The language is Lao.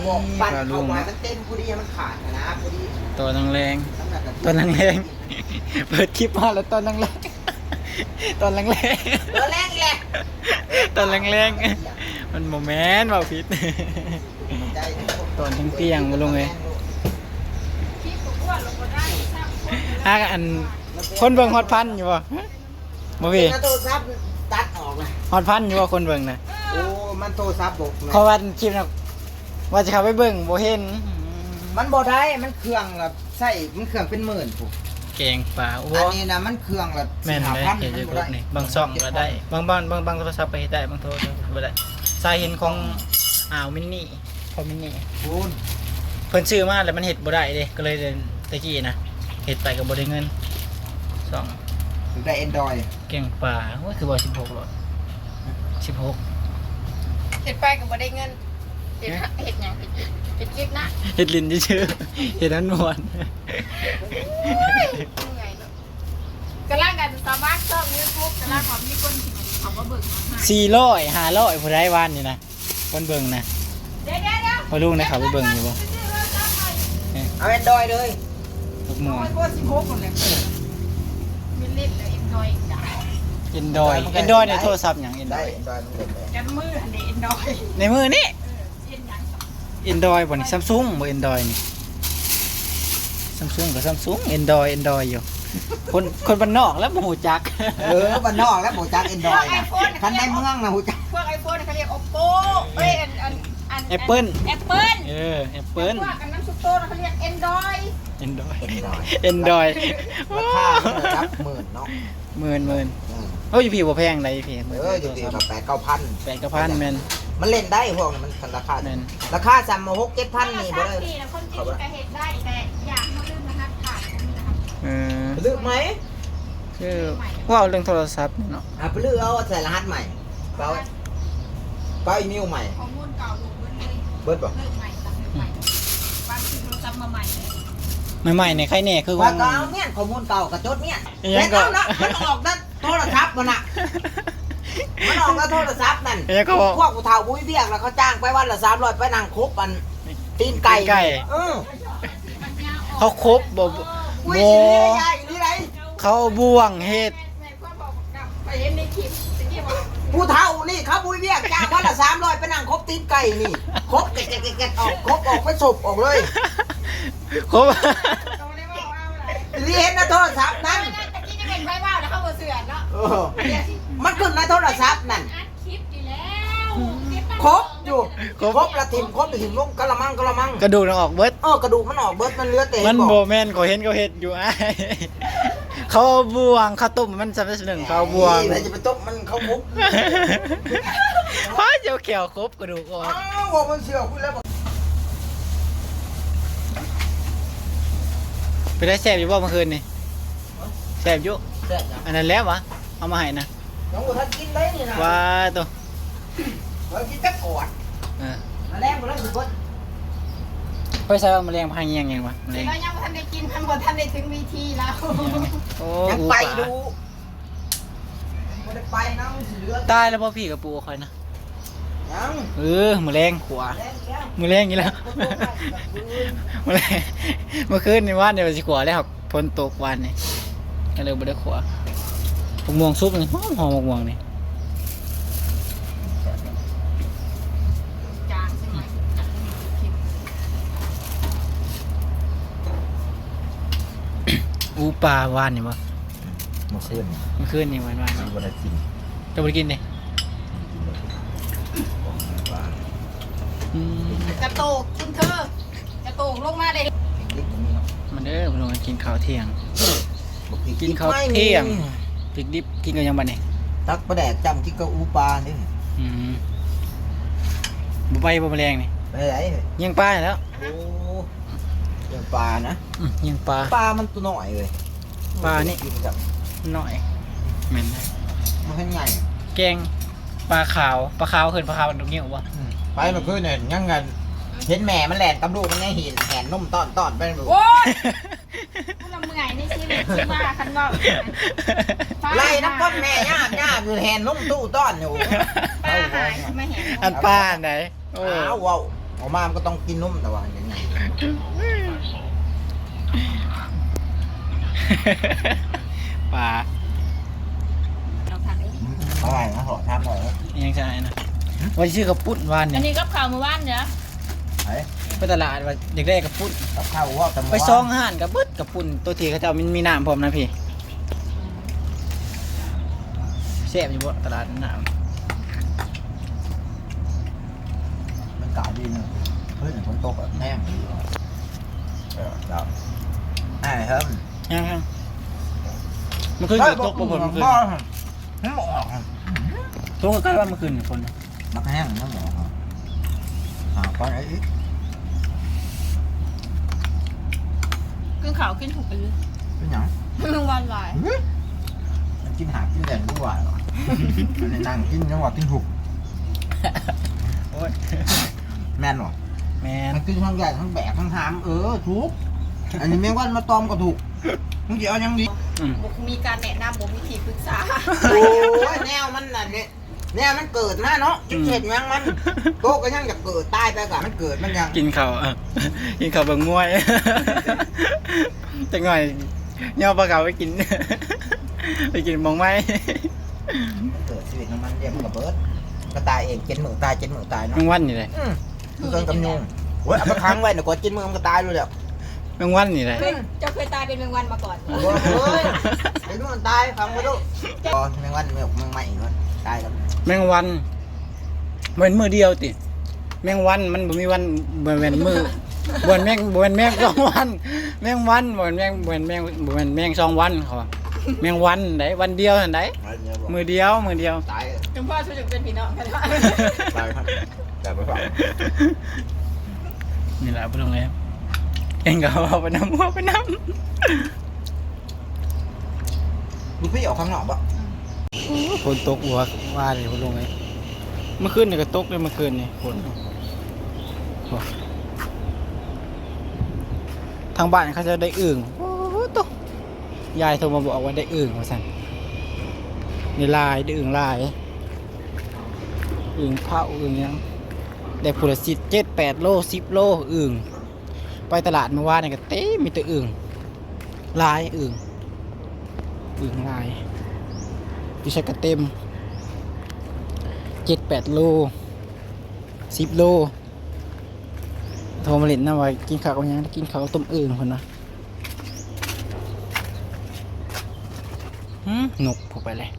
ບໍ່ ປັ່ນເຂົ້າມາ ມັນເຕັມພໍດີ ໃຫ້ມັນຂາດຫັ້ນນະ ພໍດີ ຕອນແລງໆ ຕອນແລງໆ ເປີດຄລິບມາແລ້ວຕອນແລງໆ ຕອນແລງໆ ຕອນແລງໆ ຕອນແລງໆ ມັນບໍ່ແມ່ນ ເວົ້າຜິດ ຕອນທ່ຽງໆ ບໍ່ລຸງເອີຍ ຫາ ອັນ ຄົນເບິ່ງຮອດພັນຢູ່ບໍ່? ບໍ່ພີ່ ໂທລະສັບຕັດອອກນະ ຮອດພັນຢູ່ບໍ່ຄົນເບິ່ງນະ? ໂອ້ ມັນໂທລະສັບບົກນະ ເພາະວ່າຄລິບນະ ວ່າຊິເຂົ້າໄປເບິ່ງບໍ່ເຫັນ ມັນບໍ່ໄດ້ ມັນເຄື່ອງລະໃຊ້ ມັນເຄື່ອງເປັນໝື່ນພຸ້ນ ແກງປາ ໂອ້ ອັນນີ້ນະ ມັນເຄື່ອງລະ ແມ່ນເດ້ ສີ່ຫ້າພັນ ເຮັດຢູ່ນີ້ ບາງຊ່ອງກະໄດ້ ບາງ ບາງ ບາງ ບາງໂທລະສັບກະເຮັດໄດ້ ບາງໂທລະສັບບໍ່ໄດ້ ສາຍເຫັນຂອງ ອ້າວ ມິນນີ້ ພໍມິນນີ້ພຸ້ນ ເພິ່ນຊື້ມາແລ້ວມັນເຮັດບໍ່ໄດ້ເດ້ ກະເລີຍແຕ່ກີ້ນະ ເຮັດໄປກະບໍ່ໄດ້ເງິນ ສອງ ຢາກໄດ້ແອນດຣອຍ ແກງປາ ໂອ້ຍ ຄືວ່າສິບຫົກໂລດ ສິບຫົກ ເຮັດໄປກະບໍ່ໄດ້ເງິນ ເຮັດ ເຮັດຫຍັງ ເຮັດ ເຮັດຄລິບນະ ເຮັດຫຼິ້ນຊື່ໆ ເຮັດໃຫ້ມ່ວນ ໂອ້ຍ ເມື່ອຍເນາະ ກຳລັງອັນສະໝັກຊ່ອງຢູທູບ ກຳລັງວ່າມີຄົນເຂົ້າມາເບິ່ງເນາະ ສີ່ຮ້ອຍ ຫ້າຮ້ອຍ ຜູ້ໃດວານນີ້ນະ ຄົນເບິ່ງນະ ເອີ ພໍ່ລຸງໄດ້ເຂົ້າໄປເບິ່ງຢູ່ບໍ່? ເອົາແອນດຣອຍເລີຍ ຫົກໝື່ນ ໂອ້ຍ ສິບຫົກພຸ້ນແຫຼະ ມີຫຼິ້ນແລ້ວແອນດຣອຍ ແອນດຣອຍ ແອນດຣອຍໃນໂທລະສັບຫຍັງ ແອນດຣອຍ ກັບມືຫັ້ນເດ ແອນດຣອຍ ໃນມືນີ້ ເອີ ແອນດຣອຍບໍ່ນີ້ ຊຳຊຸງບໍ່ ແອນດຣອຍນີ້ ຊຳຊຸງກະຊຳຊຸງ ແອນດຣອຍ ແອນດຣອຍຢູ່ ຄົນ ຄົນບ້ານນອກແລ້ວບໍ່ຮູ້ຈັກ ເອີ ບ້ານນອກແລ້ວບໍ່ຈັກແອນດຣອຍນະ ຄັນໃນເມືອງນະຮູ້ຈັກ ພວກໄອໂຟນເຂົາຮຽກໂອໂປ ເອີ ອັນ ອັນ ອັນ ແອັບເປິ້ນ ແອັບເປິ້ນ ເອີ ແອັບເປິ້ນ ພວກອັນນຳຊຸໂຕເຂົາຮຽກແອນດຣອຍ ແອນດຣອຍ ແອນດຣອຍ ລາຄາມັນລະດັບໝື່ນເນາະ ໝື່ນ ໝື່ນ ເອີ ໂອ້ ຢູ່ພີ້ບໍ່ແພງໃດ ຢູ່ພີ້ ເອີ ຢູ່ພີ້ກະແປດເກົ້າພັນ ແປດເກົ້າພັນ ແມ່ນ ມັນຫຼິ້ນໄດ້ພວກນີ້ ມັນລາຄາ ແມ່ນ ລາຄາສ່ຳຫົກເຈັດພັນນີ້ບໍ່ໄດ້ ຄົນຈີນກະເຮັດໄດ້ ແຕ່ຢາກໃຫ້ລືມລະຫັດຜ່ານ ເອີ ລືມໃໝ່ ຄືເວົ້າເລື່ອງໂທລະສັບນີ້ເນາະ ອ່າ ລືມເອົາໃສ່ລະຫັດໃໝ່ ເອົາ ເອົາອີເມວໃໝ່ ຂໍ້ມູນເກົ່າລົບເບິດເລີຍ ເບິດບໍ່? ເລີກໃໝ່ ຕັ້ງເລີກໃໝ່ ບາງທີໂທລະສັບມາໃໝ່ ໃໝ່ໆນີ້ໃຄແນ່ ຄືວ່າກະເອົາແມ່ນ ຂໍ້ມູນເກົ່າກະຈົດແມ່ນ ອີຫຍັງກະ ເຮັດເອົາເນາະ ມັນອອກນະ ໂທລະສັບຫັ້ນນະ ມັນອອກແລ້ວໂທລະສັບນັ້ນ ອີຫຍັງກະ ພວກຜູ້ເຖົ້າບໍ່ມີວຽກລະ ເຂົາຈ້າງໄປວັນລະສາມຮ້ອຍ ໄປນັ່ງຄົບອັນຕີນໄກ່ ຕີນໄກ່ ເອີ ເຂົາຄົບບໍ່ ບໍ່ ເຂົາເອົາບ່ວງເຮັດ ຜູ້ເຖົ້ານີ້ເຂົາບໍ່ມີວຽກ ຈ້າງວັນລະສາມຮ້ອຍ ໄປນັ່ງຄົບຕີນໄກ່ນີ້ ຄົບແກະໆໆ ອອກ ຄົບອອກ ໄປສົບອອກເລີຍ ຄົບ ນີ້ເຫັນໃນໂທລະສັບນັ້ນ ຕະກີ້ຈະເປັນໃຜເວົ້າແລ້ວເຂົາບໍ່ເຊື່ອເນາະ ເອີ ມັນຂຶ້ນໃນໂທລະສັບນັ້ນ ອັດຄລິບນີ້ແລ້ວ ຄົບຢູ່ ຄົບ ຄົບລະຖິ້ມ ຄົບລະຖິ້ມລົງກະລະມັງ ກະລະມັງ ກະດູກນະອອກເບິດ ເອີ ກະດູກມັນອອກເບິດ ມັນເຫຼືອແຕ່ ມັນບໍ່ແມ່ນ ເຂົາເຫັນເຂົາເຮັດຢູ່ອ້າຍ ເຂົາເອົາບ່ວງ ເຂົາຕົ້ມມັນຊຳໜຶ່ງ ເຂົາເອົາບ່ວງ ໃຜຈະໄປຕົກມັນ ເຂົາຄົບ ພາດ ເຈົ້າແຂ້ວຄົບ ກະດູກອອກ ອ້າວ ວ່າມັນເຊື່ອຄຸນແລ້ວ ເປັນໄດ ແຊບຢູ່ບໍ່ມື້ຄືນນີ້? ແຊບຢູ່ ແຊບນະ ອັນນັ້ນແຫຼະຫວາ ເອົາມາໃຫ້ນະ ຍັງບໍ່ທັນກິນໄດ໋ນີ້ນະ ຫວາໂຕ ເອີ ກິນແຕ່ກອດ ເອີ ມາແລງບໍ່ໄດ້ຊິເບິດ ໄປໃສຫວາ ມາແລງ ພາຫຍັງຫຍັງຫວາ ມາແລງ ລາວຍັງບໍ່ທັນໄດ້ກິນ ມັນບໍ່ທັນໄດ້ເຖິງວິທີລາວ ໂອ້ ຍັງໄປດຸ ບໍ່ໄດ້ໄປນຳ ຊິເຫຼືອ ຕາຍແລ້ວບໍ່ ພີ່ກະປູຂ້ອຍນະ ຍັງ ເອີ ມື້ແລງຂົວ ແລງອີກແລ້ວ ມື້ແລງອີກແລ້ວ ມື້ແລງ ມື້ຄືນນີ້ ວານນີ້ວ່າຊິຂົວແລ້ວ ຝົນຕົກວານນີ້ ກະເລີຍບໍ່ໄດ້ຂົວ ໝາກມ່ວງສຸກນີ້ ຫອມໆ ໝາກມ່ວງນີ້ ອູປາວານນີ້ບໍ່? ມື້ຄືນນີ້ ມື້ຄືນນີ້ວານໆ ບໍ່ໄດ້ກິນ ເຈົ້າບໍ່ໄດ້ກິນເດ? ອືມ ກະໂຕກ ຄຸນເທີ ກະໂຕກລົງມາເດ້ ມາເດີ ພີ່ນ້ອງ ກິນເຂົ້າທ່ຽງ ກິນເຂົ້າທ່ຽງ ພິກດິບ ກິນກັບຫຍັງບາດນີ້? ຕັກປາແດກຈ້ຳກິນກັບອູປານີ້ ອືມ ບໍ່ໄປບໍ່ ມື້ແລງນີ້? ໄປໃດ? ຍິງປາແລ້ວ ໂອ້ ຍິງປານະ ອືມ ຍິງປາ ປາມັນໂຕນ້ອຍເວີຍ ປານີ້ກິນກັບ ນ້ອຍ ແມ່ນ ມັນແຮງໃຫຍ່ ແກງປາຂາວ ປາຂາວ ເອີ້ນປາຂາວດອກງິ້ວບໍ່? ອືມ ໄປມື້ຄືນນີ້ຍັງອັນ ເຫັນແມ່ມັນແລ່ນກັບລູກມັນໃນຫີນ ແຫນນົມຕ້ອນໆ ໄປ ໂອ້ຍ ກູລະເມື່ອຍໃນຊີວິດຊິວ່າຄັນເວົ້າ ໄລ່ນຳຄົນແມ່ຍາກໆ ຢູ່ແຫນນົມຕູ້ຕ້ອນຢູ່ ປາຫາຍຊິມາແຫນນົມ ອັນປາອັນໃດ? ໂອ້ ອ້າວ ເວົ້າ ອອກມາມັນກໍຕ້ອງກິນນົມ ແຕ່ວ່າຍັງໄງ ປາ ອະໄລນະ ເທາະທາງເອົາ ຍັງຈະໄດ້ນະ ຫຶ? ວ່າຊິຊື້ເຂົ້າປຸ້ນວານນີ້ ອັນນີ້ກັບເຂົ້າມື້ວານເດີ ໄປ ໄປຕະຫຼາດວ່າຢາກໄດ້ເຂົ້າປຸ້ນ ກັບເຂົ້າ ເວົ້າແຕ່ມື້ວານ ໄປສອງຮ້ານກໍເບິດເຂົ້າປຸ້ນ ໂຕທີ່ເຂົາເຈົ້າມີ ມີນ້ຳພ້ອມນະພີ່ ແຊບຢູ່ບໍ່ຕະຫຼາດນ້ຳ? ມັນກາດີນະ ເຮີ້ຍ ຝົນຕົກແຮງດີ ເອີ ເຈົ້າ ອ້າຍເຮີ້ຍ ແຮງໆ ມັນຄືຝົນຕົກບໍ່ ເຮີ້ຍ ເມື່ອຄືນ ມັນບໍ່ອອກ ຕົກໃກ້ໆວ່າເມື່ອຄືນນີ້ຝົນ ມັກແຮງ ມັນບໍ່ອອກ ຫາກ່ອນໄອ້ອີກ ກິນເຂົ້າກິນທຸກໄປເລີຍ ເປັນຫຍັງ? ແມງວັນຫຼາຍ ຫຶ? ມັນກິນຫາກກິນແລ່ນບໍ່ໄຫວຫວາ ອັນນີ້ນັ່ງກິນຍັງວ່າກິນທຸກ ໂອ້ຍ ແມ່ນບໍ່? ແມ່ນ ມັນກິນທັງແລ່ນທັງແບກທັງຫາມ ເອີ ທຸກ ອັນນີ້ແມງວັນມາຕອມກໍທຸກ ມຶງຊິເອົາຫຍັງດີ? ອືມ ບໍ່ມີການແນະນຳ ບໍ່ມີທີ່ປຶກສາ ໂອ້ຍ ແນວມັນອັນນີ້ ແນວມັນເກີດມາເນາະ ອືມ ຈັກເຮັດຫຍັງມັນ ໂຕກໍຍັງຈະເກີດ ຕາຍໄປກໍມັນເກີດ ມັນຍັງ ກິນເຂົ້າ ກິນເຂົ້າເບິ່ງມວຍ ຈັກໜ້ອຍຍ່ອປາເກົາໄປກິນ ໄປກິນໝ່ອງໃໝ່ ມັນເກີດຊີວິດຂອງມັນ ດຽວມັນກໍເບີດ ກໍຕາຍເອງ ເຈັດມື້ຕາຍ ເຈັດມື້ຕາຍເນາະ ແມງວັນນີ້ແຫຼະ ອືມ ຄືກັນກັບຍຸງ ໂອ້ຍ ເອົາໄປຂັງໄວ້ນະ ກ່ອນເຈັດມື້ມັນກໍຕາຍໂລດແລ້ວ ແມງວັນນີ້ແຫຼະ ເຄີຍ ເຈົ້າເຄີຍຕາຍເປັນແມງວັນມາກ່ອນ? ບໍ່ເຄີຍ ເປັນມື້ມັນຕາຍ ຟັງບໍ່ຮູ້ ບໍ່ ແມງວັນ ແມງ ແມງໄມ້ນີ້ກ່ອນ ຕາຍກ່ອນ ແມງວັນ ບໍ່ແມ່ນມື້ດຽວຕິ? ແມງວັນມັນບໍ່ມີວັນ ບໍ່ແມ່ນມື້ ບໍ່ແມ່ນແມງ ບໍ່ແມ່ນແມງສອງວັນ ແມງວັນ ບໍ່ແມ່ນແມງ ບໍ່ແມ່ນແມງ ບໍ່ແມ່ນແມງສອງວັນ ເຂົາວ່າ ແມງວັນໃດ໋ ວັນດຽວຫັ້ນໃດ໋ ມື້ດຽວ ມື້ດຽວ ຕາຍ ຈັ່ງພໍສູ່ຈັ່ງເປັນພີ່ນ້ອງກັນ ຕາຍ ແຕ່ບໍ່ຟັງ ນີ້ແຫຼະພີ່ນ້ອງເອີຍ ເອງກໍເວົ້າໄປນຳ ເວົ້າໄປນຳ ລູກພີ່ອອກຂ້າງນອກບໍ່? ອືມ ໂອ້ ຝົນຕົກວາ ວານີ້ພີ່ນ້ອງເອີຍ ເມື່ອຄືນນີ້ກໍຕົກເດ້ ເມື່ອຄືນນີ້ຝົນ ໂອ້ ທາງບ້ານເຂົາເຈົ້າໄດ້ອຶ່ງ ໂອ້ໂຕ ຍາຍໂທມາບອກວ່າໄດ້ອຶ່ງວ່າຊັ້ນ ໄດ້ຫຼາຍ ໄດ້ອຶ່ງຫຼາຍ ອຶ່ງເຜົາ ອຶ່ງຫຍັງ ໄດ້ພຸ້ນລະສິບ ເຈັດ ແປດໂລ ສິບໂລ ອຶ່ງ ໄປຕະຫຼາດມື້ວານນີ້ກໍເຕັມ ມີແຕ່ອຶ່ງ ຫຼາຍ ອຶ່ງ ອຶ່ງຫຼາຍ ຢູ່ໃສກໍເຕັມ ເຈັດ ແປດໂລ ສິບໂລ ໂທມາຫຼິ້ນນຳວ່າກິນເຂົ້າກັບຫຍັງ ກິນເຂົ້າຕົ້ມອຶ່ງ ເພິ່ນວ່າ ຫື ນົກ ຜູ້ໄປເລີຍ